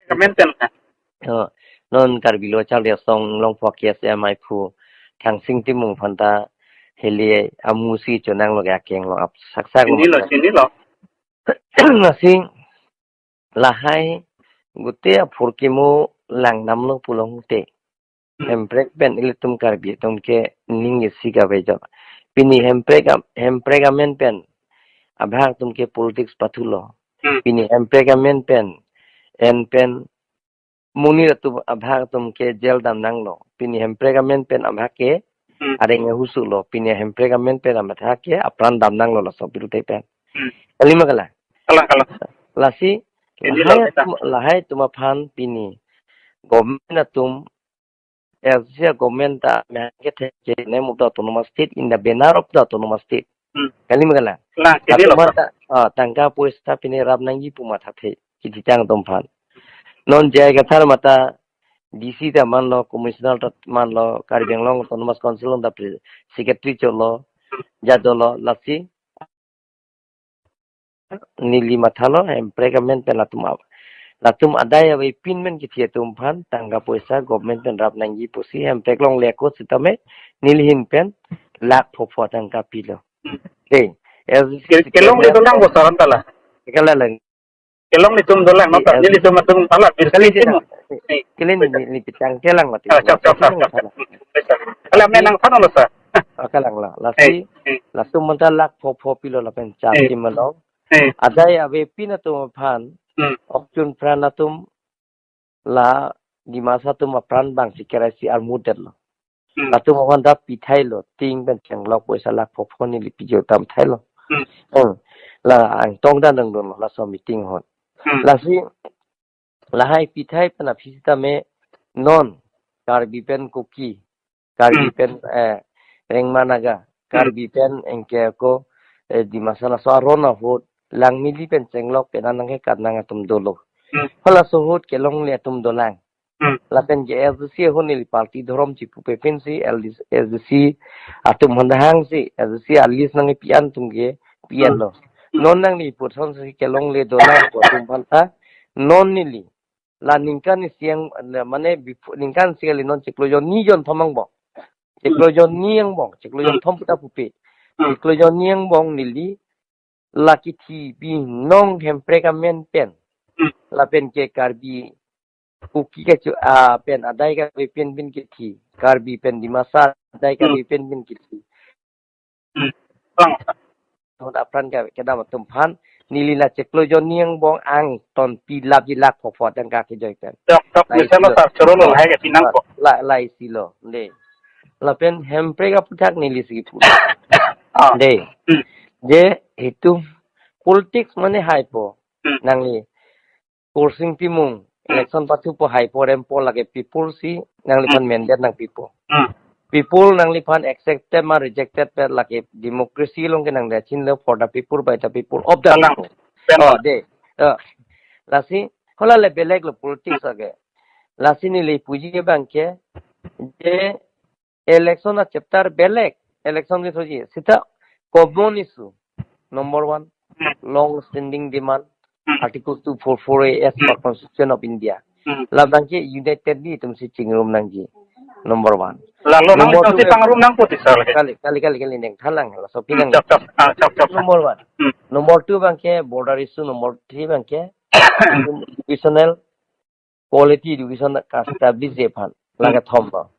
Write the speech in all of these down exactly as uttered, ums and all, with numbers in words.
Kamen ten ka. Oh, non Karbi Lo Charli Asong Longpho K S M aiphu Thangsing Timung aphan ta heli amusi chonang lo ke akeng lo ap saksak lo. Chinilo, chinilo. Lasi lahai gute aphurkimo lang namlo pulote. Hmm. Hemprek pen ilitum Karbi atum ke ning isi kave jo. Pini Hemprek am-, Hemprek amen pen abhag atum ke politics pathulo. Hmm. Pini Hemprek amen pen en pen monit atum abhag atum ke jail damnanglo. Pini Hemprek amen pen abhag ke Hmm. areng ahusu lo. Pini Hemprek amen pen abhag ke apran damnanglo laso pirute pen. Hmm. Kalima kala. Kalang, kalang. Lasi Ini lahai lo kita. atum, lahai atum aphan pini government atum, eh, sia government ta mehang ke thek ke ne mukta autonomous state in the banner of the autonomous state. Hmm. Kalima kala. Lang, ini lo. Atum ta, ah, tangka poisa pini rap nangji pu mathathe. Kiti tang atum aphan. Non J I Kathar mata D C ta manlo, commissioner ta manlo, Karbi Anglong Autonomous Council ta pre-, secretary cholo, jadolo, lasi neli mathalo, Hemprek amen pen latum ap-, latum adai avepin men kithi atum aphan, tangka poisa government pen rap nangji pusi, Hemprek longle ako sitame, neli ahin pen, lakh phopho tangka pilo. Hmm. Dei, as Ke-, kelongle dolang bo saran tala. Kala lang. Kelongle atum dolang, no, Dei, ta, as nelitum atum tala, bil Kali sini dei mo. lang. Dei. Kali ni, ni, ni pitang kelang mati. Ah, chok, chok, chok, chok, chok. Alam Lasi, nang sana lo sa. Ah, kalang la. Lasi, Eh, eh. latum manta lakh phopho pilo lapen char Eh. kim along. Eh. Adai avepin atum aphan, Hmm. okchun pran atum la Dimasa atum apran bang si kerai si armut detlo. Hmm. Latum aphan ta pithailo, ting pen chenglok poisa lakh phopho neli pijo tam thailo. Hmm. Hmm. La angtong dan dang dunlo, laso meeting ahut. Hmm. Lasi, lahai pithai pen aphi sitame non, Karbi pen Kuki, Karbi Hmm. pen, eh, Rengma Naga, Hmm. Karbi pen anke ako, eh, Dimasa laso aron ahut, Langmili pen chenglok pen anang ke karnang atum dolo. Hmm. Halaso ahut kelongle atum dolang. Hmm. Lapen ke L D C ahut neli party dhorom chipupe pensi L D C, L D C atum aphan ta hangsi, L D C a-list nangkepi-an atum ke pi-an Hmm. lo. Hmm. Non nangli puson si kelongle dolang pu atum aphan ta, non neli la ningkan isi ang, mane before, ningkan isi kali non chiklo jonni jonthom angbong. Chiklo jonni angbong, chiklo Hmm. jonthom puta pupe. Hmm. Chiklo jonni angbong neli la kithi binong Hemprek amen pen. Hmm. Lapen ke Karbi Kuki kecho-, ah, pen adai kave pen pen kithi. Karbi pen Dimasa adai kave Hmm. pen pen kithi. Hmm. Lang. Ahut apran ke kedam atum aphan, neli la chiklo jonni angbong angton pilapji lakh phopho tangka kejoi pen. Chok, chok, Lai misalnya silo. sar choro lo, hai ke pinang Ah, ko. la, lai silo, dei. Lapen Hemprek aputhak neli si kipu. Ah. Dei. Hmm. Je, hitu politics mane haipo. Hmm. Nangli Khorsing Timung, Hmm. election pathupo, haipo rempo, lake people si nangliphan Hmm. mandate nangpipo. Hmm. People nangliphan accepted ma rejected pen lake democracy along ke nangli chinilo, for the people, by the people, of the Kalang. people. Pen Oh, lo. dei. Oh. Lasi, hala le belek lo politics ake. Lasi neli puji abang ke, je election a-chapter belek, election ke soji, sita common issue, number one, Hmm. long standing demand, Hmm. Article two four four A as per Hmm. Constitution of India. Hmm. Labang ke unitedly itum si chingrum nangji, number one. Lalo nang Number itum si two pangrum nangpo ti sar lagi. Kali, kali, kali, kali, neng thalang, laso Hmm, pinang. chok, chok, ah, chok, chok, chok. Number one. Hmm. Number two abang ke border issue, number three abang ke Hmm. educational quality education ka establish je aphan. Hmm. Lake thom lo.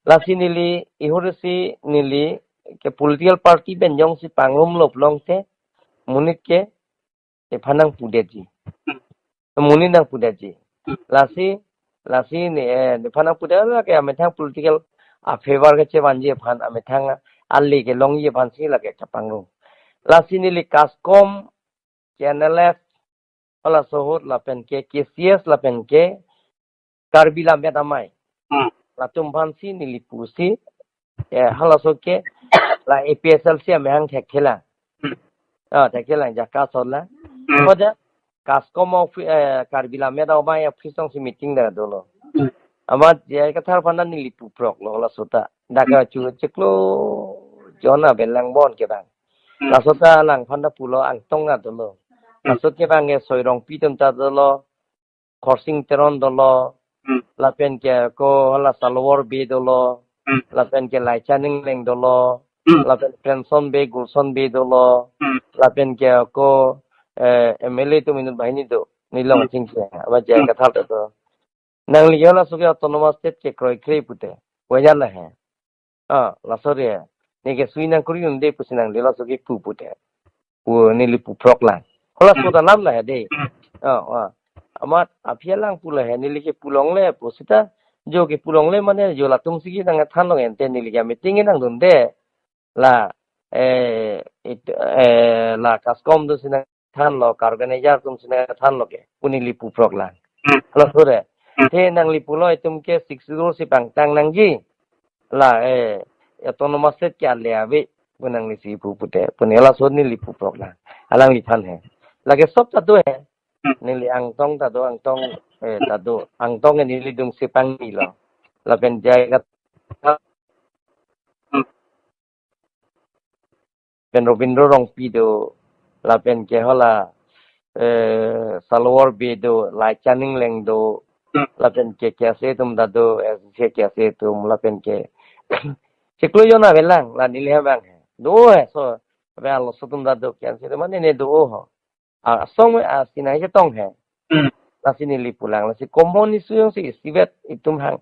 Lasi neli, ihur si neli ke political party pen jongsi pangrum lo pulote, monit ke ephan nangpudetji. Hmm. Monit nangpudetji. Hmm. Lasi, lasi ne, eh, ephan nangpudet lake amethang political a-favor kechevangji aphan, amethang ale kelongji aphan si lake kapangrum. Lasi neli KASCOM, K N L F, halaso ahut lapen ke K C S lapen ke Karbi Lammet Amei. Hmm. Latum aphan si neli pusi, eh, halaso ke la A P H L C amehang thekthelang. Hmm. Ah, thekthelang, jaka sola. Hmm. Pada KASCOM of, eh, Karbi Lammet Amei office along si meeting dak dolo. Hmm. Amat J I Kathar aphan ta neli puprok lo halaso ta. Dak Hmm. chu chiklo jon a-belang bon ke bang. Hmm. Laso ta alangphan ta pulo angtong a dolo. Hmm. Laso ke bang ke Soi Rongpi atum ta dolo. Khorsing Teron dolo, Hmm. lapen ke ko hala Salwar Bey dolo, Hmm. lapen ke Laicha Ningleng dolo, Hmm. lapen Penson Bey, Gulson Bey dolo, Hmm. lapen ke ko eh, M L A atum inut banghini do, neli along Hmm. chingki, amat J I Hmm. Kathar ta do. Nangli ke halaso ke autonomous state ke kroikre pute, wanya la he. Ah, laso re. Ne ke sui nangkuri unde pusi nangli halaso ke pu pute. Pu neli pu phrok lang. Halaso ta alam la he de. Ah, ah. Amat aphi alang pu la he, neli ke pu longle pu seta, jo ke pu longle mane jo latum si ke nangthan long ente, neli ke meeting nangdunde. La, eh, it, eh, la CASCOM atum si nangthanlo, ka organizer atum si nangthanlo ke, pu neli pu phrok lang. Hmm. Halaso re. Hmm. Te nangli pulo itum ke Sixth Schedule si pangtang nangji. La, eh, autonomous state ke ale ave, pu nangli si pu pute, pu neli halaso neli pu phrok lang. Alangliphan he. Lake sob ta do he. Hmm. Neli Angtong ta do, Angtong, eh, ta do. Angtong ke neli dungsi pangni lo. Lapen J I Kathar Hmm. pen Robindro Rongpi do, lapen ke hala, eh, Salwar Bey do, Laicha Ningleng do, Hmm. lapen ke KSA atum ta do, S D C KSA atum, lapen ke chiklo jon avelang, la neli abang he. Do he, so, abe alo so atum ta do, KSA atum mane ne do ho. A, asong me, a, sinai chetong he. Hmm. Lasi neli pu lang, lasi common issue jongsi isivet itum hang,